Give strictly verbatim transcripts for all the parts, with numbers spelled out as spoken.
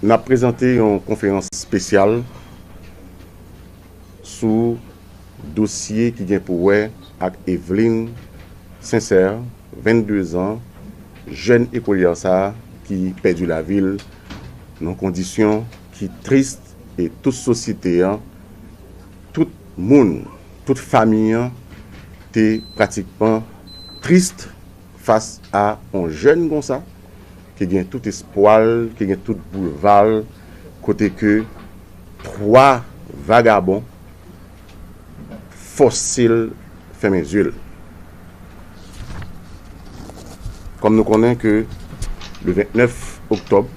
N ap prezante yon konferans espesyal sou dosye ki gen pou wè ak Eveline Sincère, venndezan, jèn ekolyè sa a ki pèdi lavi l nan kondisyon ki tris, e tout sosyete an, tout moun, tout fanmi an te pratikman tris fas a yon jèn konsa, ki gen tout espwa l, ki gen tout boulva l, kote ke twa vagabon fòse l fèmen zye l. Kòm nou konnen ke le vennèf oktòb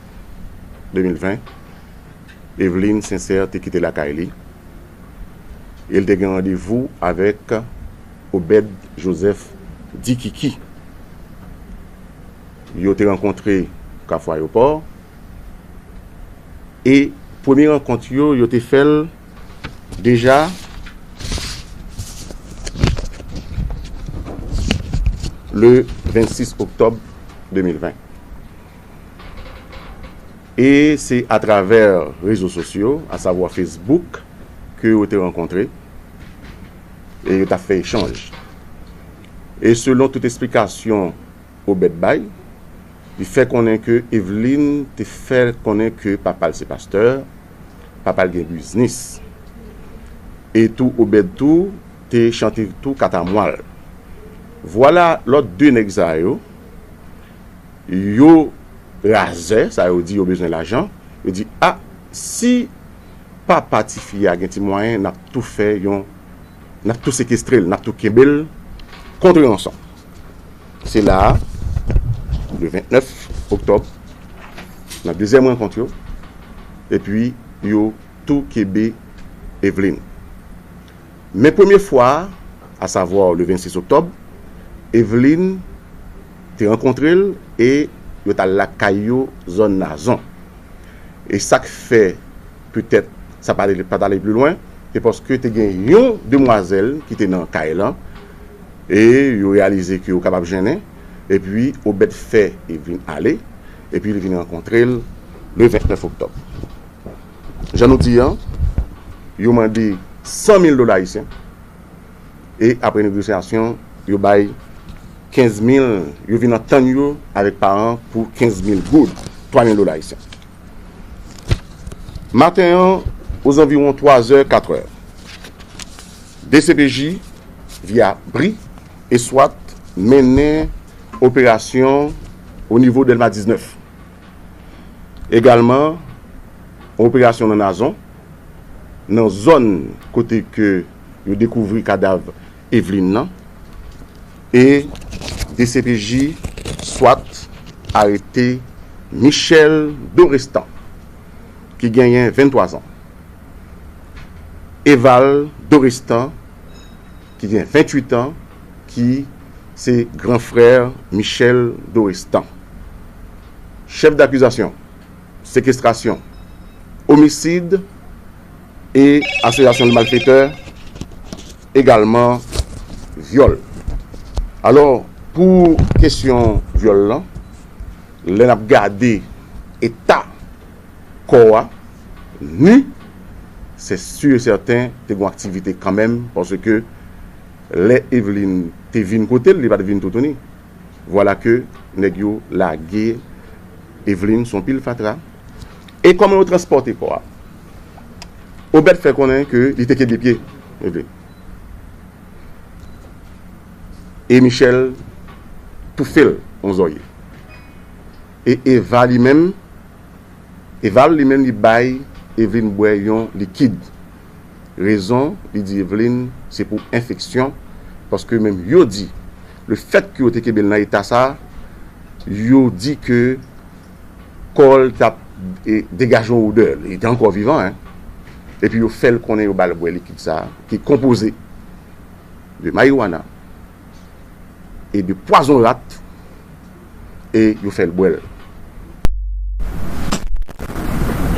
de mil ven, Eveline Sincère te kite lakay li e l te gen randevou avèk Obed Joseph Dikiki. Yo te rankontre Kafou Ayewopò e premye rankont yo, yo te fè l deja le vennsis oktòb de mil ven. E se atravè rezo sosyo, asavwa Facebook, ke yo te rankontre e yo t ap fè echanj. E selon tout esplikasyon Obed bay, li fè konnen ke Eveline te fè konnen ke papa l se pastè, papa l gen biznis. E tou Obed tou te chante tou katamwa l. Vwala lòt de nèg sa yo, yo razè, sa yo di yo bezwen lajan, yo di, a, si papa tifi a gen ti mwayen, n ap tou fè yon, n ap tou sekestre l, n ap tou kenbe l kont ranson. Se la a, le vennèf oktòb, nan dezyèm rankont yo, epi yo tou kenbe Eveline. Men premye fwa a, asavwa le vennsis oktòb, Eveline te rankontre l e yo t al lakay yo, zòn Nazon. E sa k fè petèt sa pa t ale, pa t ale pli lwen, se paske te gen yon demwazèl ki te nan kay lan e yo reyalize ke yo kapab jennen, epi Obed fè Eveline ale, epi li vin rankontre l le vennèf oktòb. Jan nou di an, yo mande san mil dola ayisyen e apre negosyasyon, yo bay kenz mil, yo vin antann yo avèk paran pou kenz mil goud, twa mil dola ayisyen. Maten an, ozanviwon twa zè, kat è, D C P J, via bri e swat, mennen operasyon o nivo Dèlma diznèf. Egalman, yon operasyon nan Nazon, nan zòn kote ke yo dekouvri kadav Eveline nan, e D C P J swat arete Michel Dorestan, ki genyen venntwa zan. Eval Dorestan, ki gen venntuit an, ki se gran frè Michel Dorestan. Chèf dakizasyon, sekestrasyon, omisid e asosyasyon de malfetè, egalman vyòl. Alò, pou kesyon vyòl lan, lè n ap gade eta kò a, ni, se si e sèten te gen yon aktivite kanmenm, paske lè Eveline te vin kote l, li pa t vin toutouni. Vwala ke nèg yo lage Eveline sou yon pil fatra. E kòman yo transpòte kò a? Obed fè konnen ke li te kenbe pye Eveline. E Michel toufe l yon zòrye. E Eva li menm, Eval li menm li bay Eveline bwè yon likid. Rezon, li di Eveline, se pou enfeksyon, paske menm yo di, lefètke yo te kenbe l nan eta sa, yo di ke kò l t ap, e, degaje yon odè, li te ankò vivan, en. Epi yo fè l konnen yo ba l bwè likid sa, ki konpoze de mariwana e de pwazon rat, e yo fè l bwè l.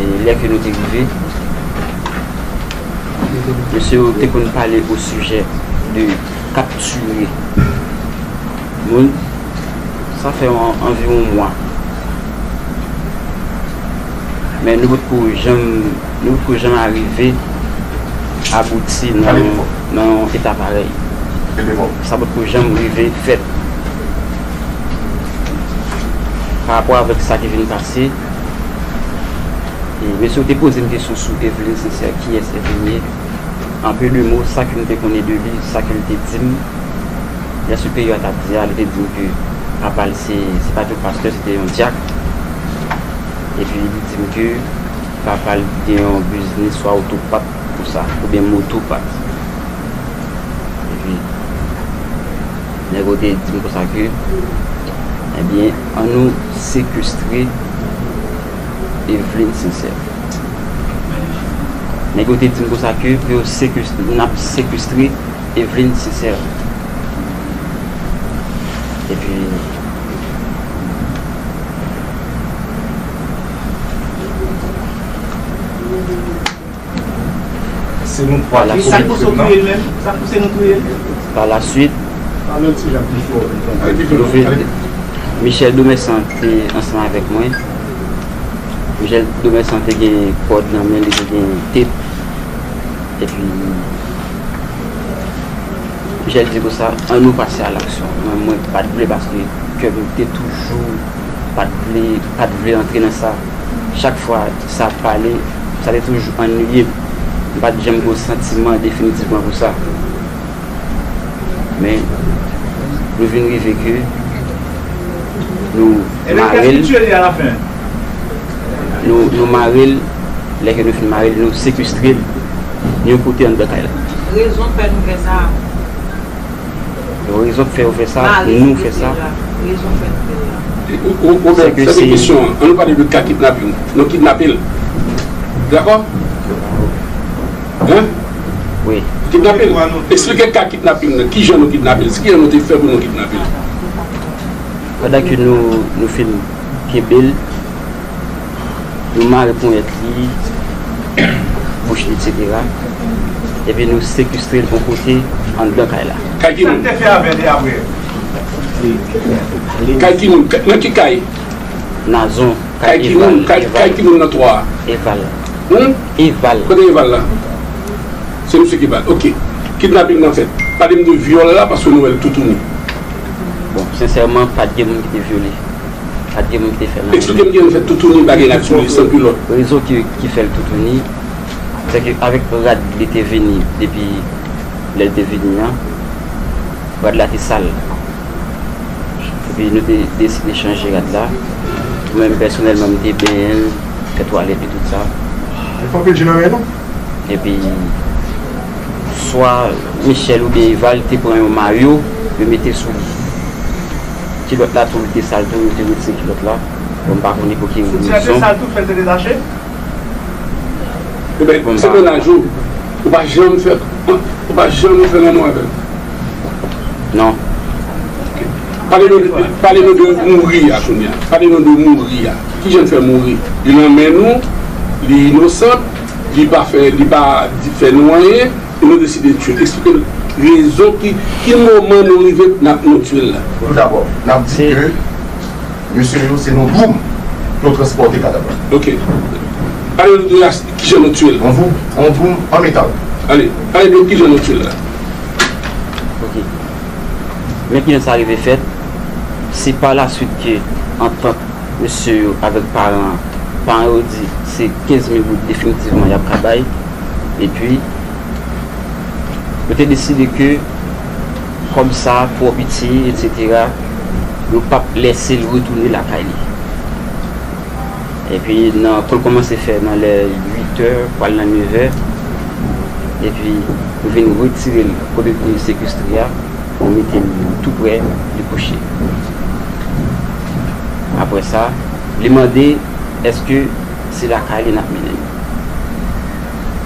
E lè ke nou te rive, mesye yo te konn pale o sijè de kaptire moun. Sa fè an, anviwon mwa. Men nou potko janm, nou potko janm arive abouti nan, nan yon eta parèy. Sa potko janm rive fèt. Pa rapò avèk sa ki vin pase, e, mesye yo te poze m kesyon sou Evelyne Sincère, kiyès Evelyne ye? An peu de mo, sa ke m te konnen de li, sa ke l te di m, jan siperyè a t ap di a, li te di m ke papa l se, se pa t yon pastè, se te yon dyak. Epi li di m ke papa l gen yon biznis swa otopat konsa, oubyen motopat. Epi, nèg yo te di m konsa ke, ebyen, ann nou sekestre Evelyne Sincère. Nèg yo te di m konsa ke pou yo sekestre, n ap sekestre Evelyne Sincère. Epi, Se nou twa ki touye l menm? Sa pouse nou touye l? Pa la suit, nou vin, Michel Domersan te ansanm avèk mwen. Michel Domersan te gen kòd nan men li, te gen tep. Epi, Michel di konsa, ann nou pase a laksyon. Mwen, mwen pa t vle paske kè m te toujou pa t vle, pa t vle antre nan sa. Chak fwa sa ap pale, sa te toujou annuiye m. M pa t janm gen yon santiman definitivman pou sa. Men, nou vin rive ke nou mare l. Nou, nou mare l, lè ke nou fin mare l, nou sekestre l yon kote anndan kay la. Rezon k fè nou fè sa. Rezon k fè yo fè sa, nou fè sa. Rezon k fè nou fè sa. Ou, ou, ou, se ke se kesyon an. Ann nou pale de ka kidnaping. Nou kidnape l. Dakò? Hein? Wi. Kidnape l. Eksplike ka kidnaping nan. Kijan nou kidnape l? Kijan nou te fè pou nou kidnape l? Pandan ke nou, nou fin kenbe l, nou mare ponyèt li, bouch li, etsetera. Epi nou sekestre l yon kote anndan kay la. Kay ki moun? Sa n te fè avè l apre? Kay ki moun? Nan ki kay? Nazon, kay ki moun? Kay ki moun nan twa a? Eval. Hmm? Eval. Kote Eval la? Se misye ki bat. Ok. Kidnaping nan fèt. Pale m de vyòl la, paske nou wè l toutouni. Bon, sensèman, pa t gen moun ki te vyole. Pa t gen moun ki te fè l anyen. Eksplike m kijan l fèt toutouni, bagay la sou li, san kilòt. Rezon ki, ki fè l toutouni, se ke avèk rad li te vini depi lè l te vini an, rad la te sal. Epi nou te deside chanje rad la. Mwen menm pèsonèlman, m te benyen l, fè twalèt li, tout sa. Li fè anpil je nan men nou. Epi, swa Michel oubyen Eval te pran yon mayo, yo mete sou li. Kilòt la tou, li te sal tou, yo te retire kilòt la. Bon, m pa konnen pou ki rezon. Soutyen an te sal tou, fè l te detache? Ebyen, se mennaj ou, ou pa janm fè, ou pa janm fè lanmou avè l? Non. Pale nou de, pale nou de mouri a kounye a. Pale nou de mouri a. Kijan l fè mouri? Li nan men nou, li inosan, li pa fè, li pa di, fè nou anyen, e nou deside tiye l. Eksplike n rezon ki, ki moman nou rive n ap, nou tiye l la. Toudabò, n ap di ke mesye yo, se nan boum yo transpòte kadav la. Ok. Pale nou de la, kijan nou tiye l? Yon boum, yon boum an metal. Ale, pale de kijan nou tiye l la. Ok. Men kijan sa rive fèt, se pa la suit ke antant mesye yo avèk paran, paran yo di se kenz mil goud definitivman y ap ka bay. Epi, yo te deside ke kòb sa twò piti, etsetera, yo p ap lèse l retounen lakay li. Epi, nan, pou l kòmanse fè nan lè uit è, pral nan nèf è. Epi, yo vin retire l kote l te sekestre a. Nou mete l tou prè, li kouche. Apre sa, li mande, èske se lakay li n ap mennen l?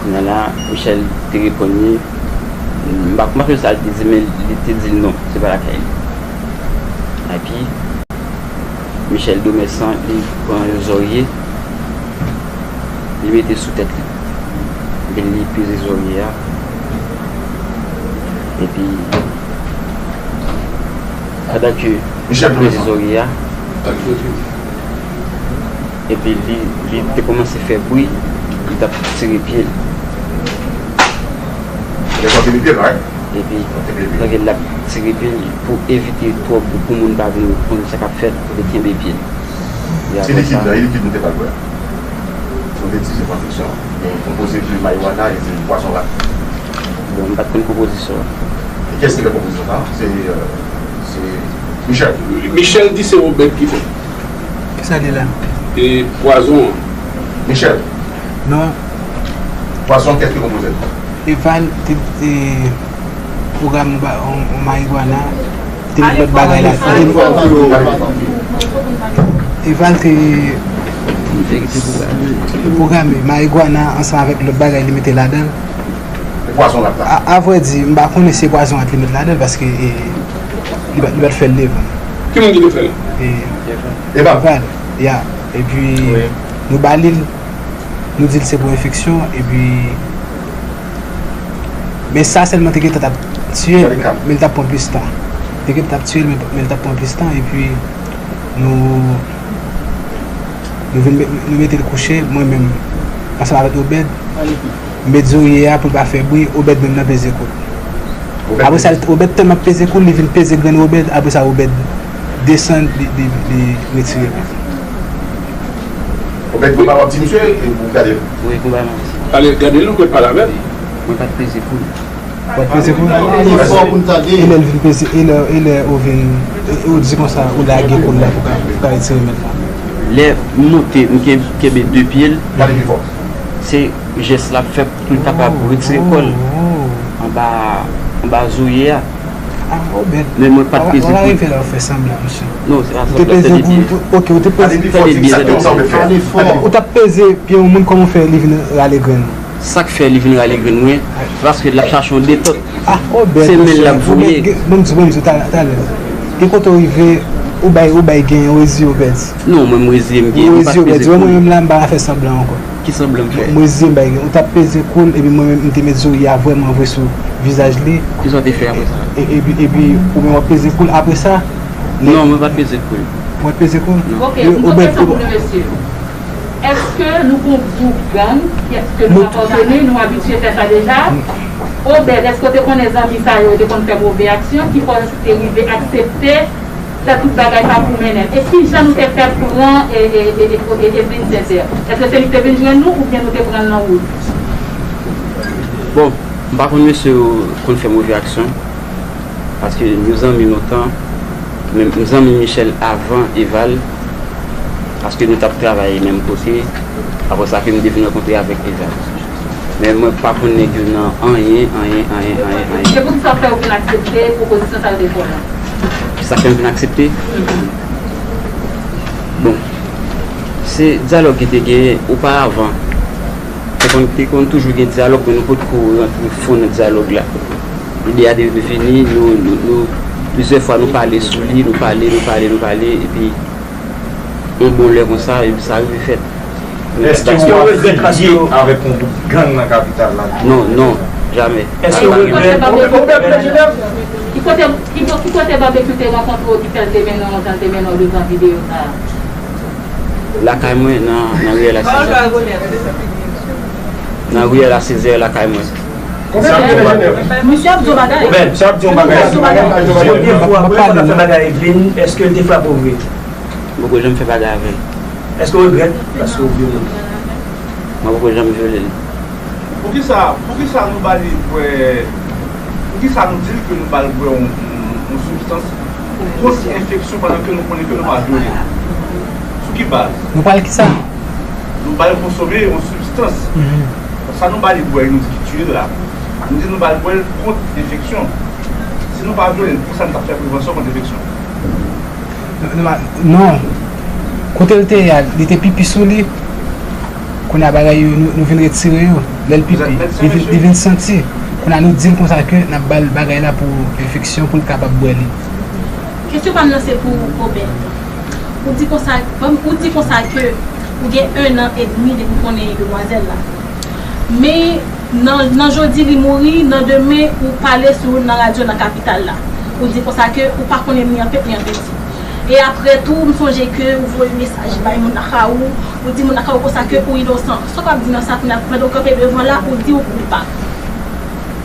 Kounye a la, Michel te reponn li, m pa, m pa sonje sa l te di, men li te di l non, se pa lakay li. Epi, Michel Domersan, li pran yon zòrye, li mete sou tèt li. Epi li peze zòrye a. Epi, pandan ke li peze zòrye a, Epi li, li te kòmanse fè bri, li t ap tire pye l. Epi, pandan l ap tire pye l, pou evite twòp bri, pou moun pa vin konn sa k ap fèt, li te kenbe pye l. Se likid la, e likid nou te pral bwè a. Nou te di se pran fiksyon. Li konpoze de marijuana e de pwazon rat. Bon, m pa t konn konpozisyon an. E kiyès ki fè konpozisyon sa a? Se, euh, se Michel. Michel di se Obed ki fè. Kisa li la? E pwazon an. Michel. Non. Pwazon, kiyès ki konpoze l? Eval te, te pwograme yon ba-, yon, yon marijuana. Te met lòt bagay la. Eval te pwograme marijuana ansanm avèk lòt bagay li mete ladan l. E pwazon rat la? A, a vrè di, m pa konnen si se pwazon rat li met ladan l paske, e, li pa, li pa t fè l devan. Ki moun ki te fè l? E, Eval. Eval, ya. Epi, nou ba li l, nou di l se pou enfeksyon, epi, men sa sèlman te gentan t ap tiye l, men l t ap pran plis tan. Te gentan t ap tiye l, men, men l t ap pran plis tan, epi nou, nou vin met, nou mete l kouche, mwen menm, ansanm avèk Obed, m met zorye a pou l pa fè bri, Obed menm nan peze kou l. Apre sa, Obed tèlman peze kou l, li vin peze grenn Obed, apre sa, Obed desann, li, li, li retire l. Obed, konba w ap di misye, e pou gade l. Wi, konba m ap di. Ale, gade l, ou pral pale avè l. Mwen pa t peze kou l. Ou pa t peze kou l? Pale fò pou n tande. E lè l vin peze, e lè, e lè ou vin, e, e ou di konsa, ou lage kou l la pou ka, pou ka retire mèt la. Lè m monte, m ken-, kenbe de pye l. Pale pi fò. Se jès l ap fè pou l kapab retire kò l anba, anba zorye a. Ah, Obed. Men mwen pa t peze kou l. Ou pa rive la, ou fè sanblan, mesye. Non, se pa sanblan, se de byen. Ok, ou te peze. Tande byen, tande byen. Ou t ap peze pye yon moun, kòman w fè li vin rale grenn ou? Sa k fè li vin rale grenn mwen, se paske l ap chache yon detant. Ah, Obed, mesye. Se men l ap voye. Bon, m di, bon, m di, talè, talè. Gen kote w rive, ou bay, ou bay gen, ou reziye, Obed. Non, mwen, m reziye, m gen, m pa t peze kou l. Ou reziye, Obed. Mwen menm la, m pa ka fè sanblan ankò. Ki sanblan m fè? Mwen, mwen, mwen, ou t ap peze kou l, epi mwen menm, m te met zorye a vrèman vre sou vizaj li. Kisa w te fè apre sa? E, epi, epi, ou menm w ap peze kou l apre sa? Non, mwen pa t peze kou l. Ou pa t peze kou l? Non. Ok, m gon kesyon pou nou, mesye. Èske nou gon gwoup gang? Èske nou apateni? Nou abitye fè sa deja? Obed, èske w te konnen zanmi sa yo te konn fè move aksyon? Ki fè w te rive aksepte fè tout bagay sa pou mennen l. E kijan nou te fè pran e, e, e, e, e, Edwin Sincère? Èske se li ki te vin jwenn nou oubyen nou te pran l nan wout? Bon, m pa konn mesye yo konn fè move aksyon, paske nou zanmi lontan, men m zanmi Michel avan Eval, paske nou t ap travay menm kote, apre sa ke m te vin rankontre avèk Eval. Men mwen pa konn nèg yo nan anyen, anyen, anyen, anyen, anyen. Se poukisa w fè w vin aksepte pwopozisyon sa yo te fè w lan? Sa k fè m vin aksepte? Bon, se dyalòg ki te genyen oparavan. Te konn, te konn toujou gen dyalòg, men nou potko rantre fon nan dyalòg la. Lide a te vini, nou, nou, nou, plizyè fwa nou pale sou li, nou pale, nou pale, nou pale, epi yon bon lè konsa, epi sa rive fèt. Èske w ap filiye avèk yon gwoup gang nan kapital la? Non, non, jamè. Èske w regrèt? Ki kote, ki kote, ki kote Barbecue te rankontre w ki fè l te mennen w jan l te mennen w devan videyo sa a? Lakay mwen, nan, nan riyèl a Sezè. Nan riyèl a Sezè, lakay mwen. Misye ap di yon bagay. Misye ap di yon bagay. Misye ap di yon bagay. Premye fwa, premye fwa w ta fè bagay Edwin, èske l te frape w vre? M poko janm fè bagay avè l. Èske w regrèt paske w vyole l? Mwen poko janm vyole l. Poukisa, poukisa nou ba li bwè, poukisa nou di l ke nou ba l bwè yon, yon, yon sibstans kont enfeksyon pandan ke nou konnen ke nou pa vyole l? Sou ki baz? Nou ba l kisa? Nou ba l konsome yon sibstans. Sa nou ba li bwè, nou di ki tiye l la. Nou di nou ba l bwè l kont enfeksyon. Si nou pa vyole l, poukisa nou t ap fè prevansyon kont enfeksyon? Non, non, non. Kote l te ye a, li te pipi sou li. Kounye a bagay yo, nou, nou vin retire yo. Lè l pipi, li vin, li vin santi. Kounye a nou di l konsa ke n ap ba l bagay la pou enfeksyon, pou l kapab bwè li. Kesyon pa m nan se pou Obed. Ou di konsa, ou di konsa ke ou gen en an edmi depi w konnen demwazèl la. Men, Nan, nan jodi li mouri, nan demen ou pale sou youn nan radyo nan kapital la. Ou di konsa ke ou pa konnen ni an peti ni an peti. E apre tou, m sonje ke ou voye mesaj bay moun lakay ou, ou di moun lakay ou konsa ke ou inosan. Sa w ap di nan sa kounye a, pandan w kanpe devan la, ou di ou koupab.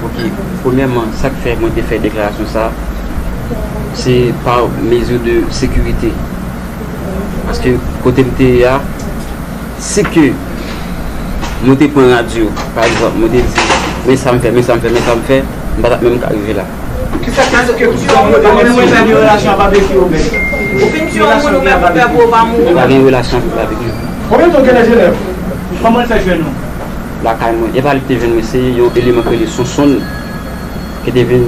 Ok, premyèman, sa k fè mwen te fè deklarasyon sa, se pa mezi de sekirite. Paske kote m te ye a, si ke mwen te pran radyo, pa egzanp, mwen te di, men sa m fè, men sa m fè, men sa m fè, m pa t ap menm ka rive la. Kisa k fè ke ou pa gen relasyon ak Babekyou, Obed? Ou fin tiye yon moun ou menm ou pè pou ou pa mouri? M pa gen relasyon avèk Babekyou. Konbyen tan w gen nan Jenèv? Kòman l fè jwenn ou? Lakay mwen. E pa li ki te jwenn mwen, se yon eleman ki rele Sonsonn ki te vin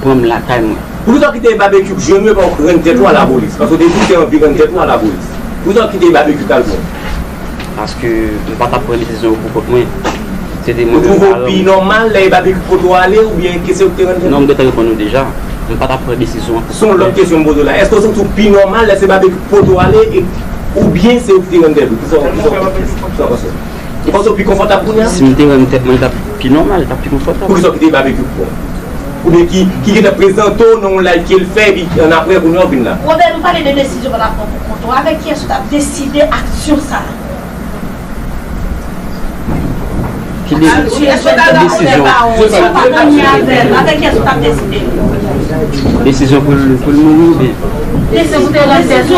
pran m lakay mwen. Poukisa w kite Babekyou jwenn ou epi w rann tèt ou a lapolis? Paske w te di w te anvi rann tèt ou a lapolis. Poukisa w kite Babekyou t al pran w? Paske m pa t ap pran desizyon yo pou kont mwen. Se te mwen menm. Ou twouve w pi nòmal lè e Babekyou k pote w ale oubyen ke se ou ki te rann tèt ou? Non, m gentan reponn ou deja. M pa t ap pran desizyon an pou kont mwen. Se yon lòt kesyon m poze w la. Èske w santi w pi nòmal lè se Babekyou k pote w ale e oubyen se ou ki te rann tèt ou? Kisa w kisa w panse? Ou panse w pi konfòtab kounye a? Si m te rann tèt mwen, li t ap pi nòmal, li t ap pi konfòtab. Poukisa w kite Babekyou k pran w? Oubyen ki ki gentan prezante w nan yon live ke l fè epi annapre kounye a w vin la? Robert, nou pale de desizyon w t ap pran pou kont ou. Avèk kiyès ou t ap deside aksyon sa a? Ki de, ki desizyon? Desizyon pou l pou l mouri oubyen? Desizyon pou l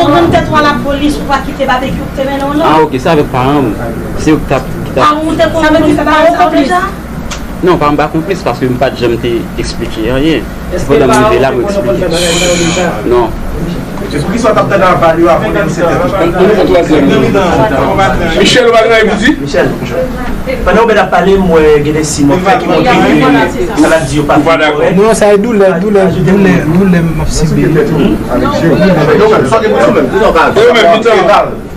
rann tèt ou a lapolis pou pa kite Babekyou ki te mennen w non. Ah ok, se avèk paran m. Se yo ki t ap ki t ap. Paran w te konplis nan bagay sa yo deja? Non, paran m pa konplis paske m pa t janm te eksplike anyen. Pandan m rive la, mwen eksplike. Non. Poukisa w t ap tande aval yo avan de disèt è? Michel, ou pa gen anyen pou di? Michel, pandan Obed ap pale, m wè gen de siy m ap fè ki montre ke sa l ap di yo pa fin kòrèk. Non, sa e doulè, doulè, doulè, doulè m ap sibi. Sa w gen pou di menm?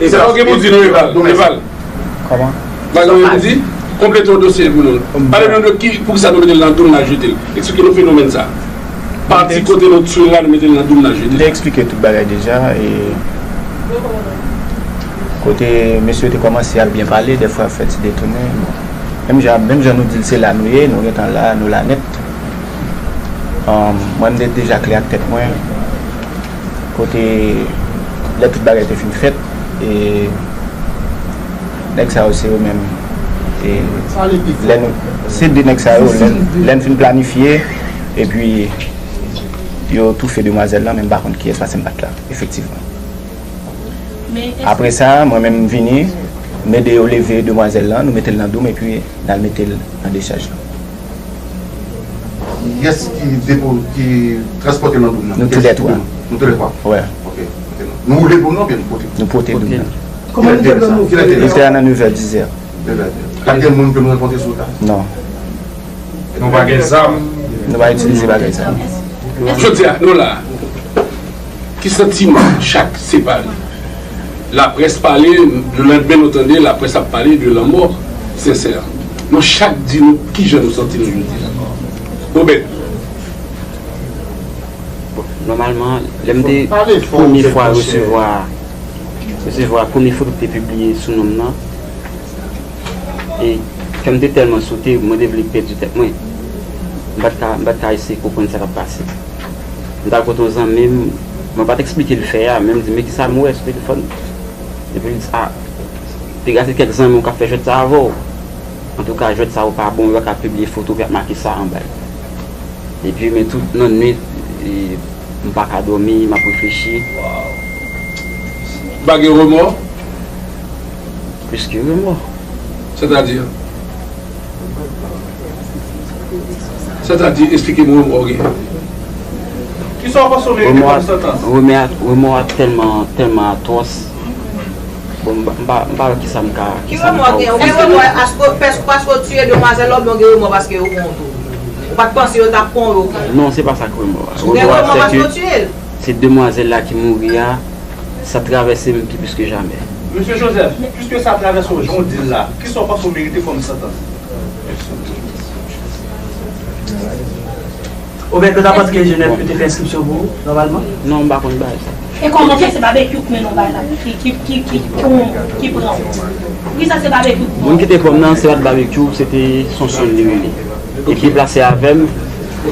Sa w gen pou di? Non, Eval. Eval. Kòman? Bagay yo di, konplete yon dosye pou nou. Pale nou de ki, poukisa nou mete l nan doum n al jete l. Eksplike nou fenomèn sa. Pati kote nou tchwe l la, nou mete l nan doum n al jete l. M te eksplike tout bagay deja. E kote mesye yo te kòmanse ap byen pale, dèfwa fè ti detounen. Bon. Menm jan, menm jan nou di l se la nou ye, nou gentan la, nou la nèt. Mwen, m te deja klè ak tèt mwen. Kote lè tout bagay te fin fèt, e nèg sa yo se yo menm. E lè nou, se de nèg sa yo, lè, lè n fin planifye, epi yo toufe demwazèl lan, men m pa konn kiyès, paske m pa t la, efektivman. Apre sa, mwen menm m vini, m ede yo leve demwazèl lan, nou mete l nan doum, epi n al mete l nan dechaj lan. Kiyès ki depo, ki transpòte nan doum nan? Nou toulètwa. Nou toulètwa? Wi. Ok. Nou woule doum nan oubyen nou pote? Nou pote doum nan. Kilè te ye? Li te a nan nevè, dizè. Nevè, dizè. Pa t gen moun ke nou rankontre sou wout la? Non. Nou pa gen zam. Nou pa itilize bagay sa. Jodi a, nou la. Ki santiman chak separe? Laprès pale, lelandmen nou tande laprès ap pale de lanmò Sensè. Nou chak di nou kijan nou santi nou jodi a. Obed. Bon, nòmalman, lè m te premye fwa resevwa resevwa premye foto ki te pibliye sou non m nan, e kè m te tèlman sote, mwen te vle pèdi tèt mwen. M pa t ka, m pa t ka eseye konprann sa k ap pase. M t al kote yon zanmi m, mwen pa t eksplike l fè a, men m di, men kisa m wè sou telefòn? Epi l di, a, piga se kèk zanmi w k ap fè jwèt sa avè w. Antouka, jwèt sa yo pa bon, yo pa ka pibliye foto ki ap make sa anba l. Epi, men tout lannwit, e, m pa ka dòmi, m ap reflechi. Ou pa gen remò? Plis ke remò. Sètadi? Sètadi, esplike m remò w genyen. Kisa w panse w merite kòm santans? Remò a, remò a tèlman, tèlman atwòs. Bon, m pa, m pa, m pa wè kisa m ka, kisa m ka ofri. Ou gen remò paske, paske w tiye demwazèl la oubyen w gen remò paske yo pran w tou? Ou pa t panse yo t ap pran w, yo pran w? Non, se pa sa k remò a. Ou gen remò paske w tiye l? Se demwazèl la ki mouri a, sa travèse m pi plis ke jamè. Mesye Joseph, piske sa travèse w jan w di l la, kisa w panse w merite kòm santans? Obed, ou ta panse ke Jenèf yo te fè enskripsyon pou ou, nòmalman? Non, m pa konn bagay sa. E kòman fè se Babekyou k mennen w bay la, ki, ki, ki, ki, ki, ki pran w? Poukisa se Babekyou k pran w? Moun ki te pran m nan, se pa t Babekyou, se te Sonsonn li rele. E ki plase avè m,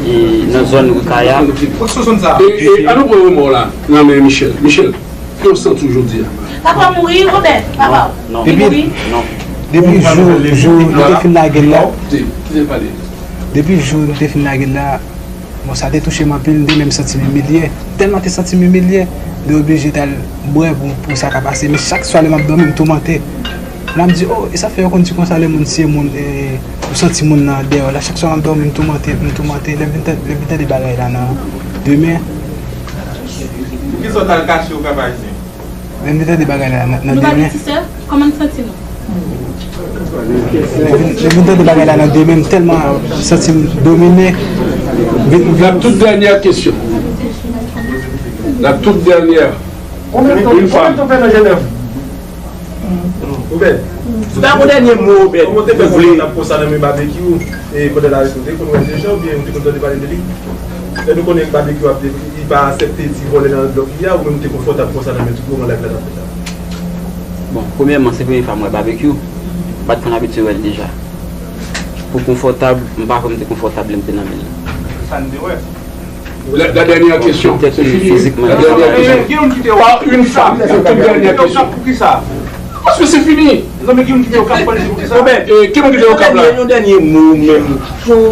e nan zòn Rikaya. E, e, ann nou pran remò w la nan men Michel. Michel. Kòman w santi w jodi a? Papa mouri, Robert, papa. Non. Li Depi, mouri. Non. Depi jou, jou nou te fin lage l la, Kite, kite l pale. Depi jou nou te fin lage l la, bon, sa te touche m anpil, m te menm santi m imilye. Tèlman te santi m imilye, m te oblije t al bwè pou, pou sa ka pase. Men chak swa lè m ap dòmi, m toumante. Lè m di, oh, e sa fè yo konn di konsa lè moun tiye moun, e, ou santi moun nan dèyè w la. Chak swa m ap dòmi, m toumante, m toumante. Lè m vin tande, lè m vin tande bagay la nan demen. Poukisa w t al kache Okap Ayisyen? Lè m vin tande bagay la nan, nan Nou pa demen. Gen ti sè? Kòman n santi nou? Lè m vin, lè m vin tande bagay la nan demen, m tèlman santi m domine. Vin, vin. La toute dernière question. La toute dernière. Konbyen tan, konbyen tan w fè nan Jenèv? Oubyen, si w ta gon dènye mo, Oubyen, kòman w te fè ou vle konfòtab konsa nan men Babekyou, e pandan l arete, ou te konn wè l deja, oubyen ou te konn tande pale de li? Lè nou konnen Babekyou ap, li pa aksepte ti vòlè nan blòk li a, ou menm ou te konfòtab konsa nan men tout moman live la t ap fèt la? Bon, premyèman, se premye fwa m wè Babekyou. M pa t konn abitye wè l deja. Pou konfòtab, m pa kwè m te konfòtab lè m te nan men l. Sa n te wè. La, la dernière question, c'est fini. Hein? La dernière question. Par une femme, la toute dernière question. Paske se fini. Robert, e, ki moun ki te Okap la? Yon dènye mo menm.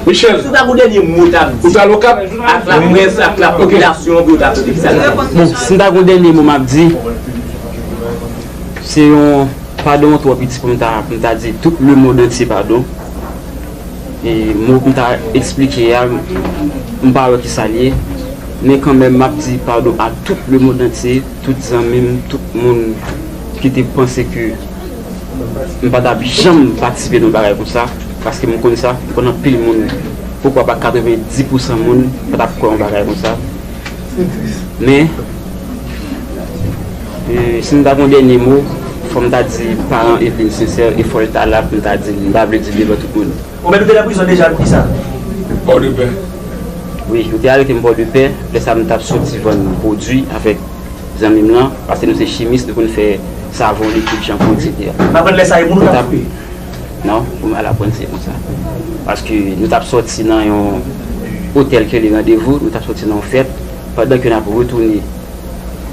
Michel. Si w ta gon dènye mo w t ap di. Ou t al Okap? Ak laprès, ak lapopilasyon, pou yo ta tande ki sa l ap di. Bon, si m ta gon dènye mo m ap di, se yon padon twò piti pou m ta, pou m ta di tout lemonn antye padon. E mo pou m ta eksplike a, m pa wè ki sa l ye. Men kanmenm, m ap di padon a tout lemonn antye, tout zanmi m, tout moun ki te panse ke m pa t ap janm patisipe nan yon bagay konsa, paske m konn sa, m konn anpil moun, poukwa pa katrevendis pousan moun pa t ap kwè yon bagay konsa. Men, e, si m ta gon dènye mo, fò m ta di paran Eveline Sincère, e fò l ta la pou m ta di l, m pa vle di l devan tout moun. Ou mèt ou te nan prizon deja, poukisa? Pòdepè. Wi, yo te arete m Pòdepè, lè sa a m t ap soti vann pwodui avèk zanmi m lan, paske nou se chimis, nou konn fè savon, likid, chanpou, etsetera. M aprann lè sa a e moun ou t ap koupe? Non, pou m al aprann se konsa. Paske nou t ap sòti nan yon otèl ke li randevou, nou t ap sòti nan yon fèt, pandan ke n ap retounen,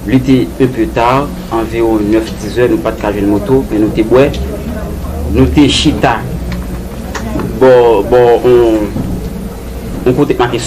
li te un peu tard, anviwon nèf, dis zè, nou pa t ka jwenn moto, men nou te bwè. Nou te chita bò, bò, on, on kote k make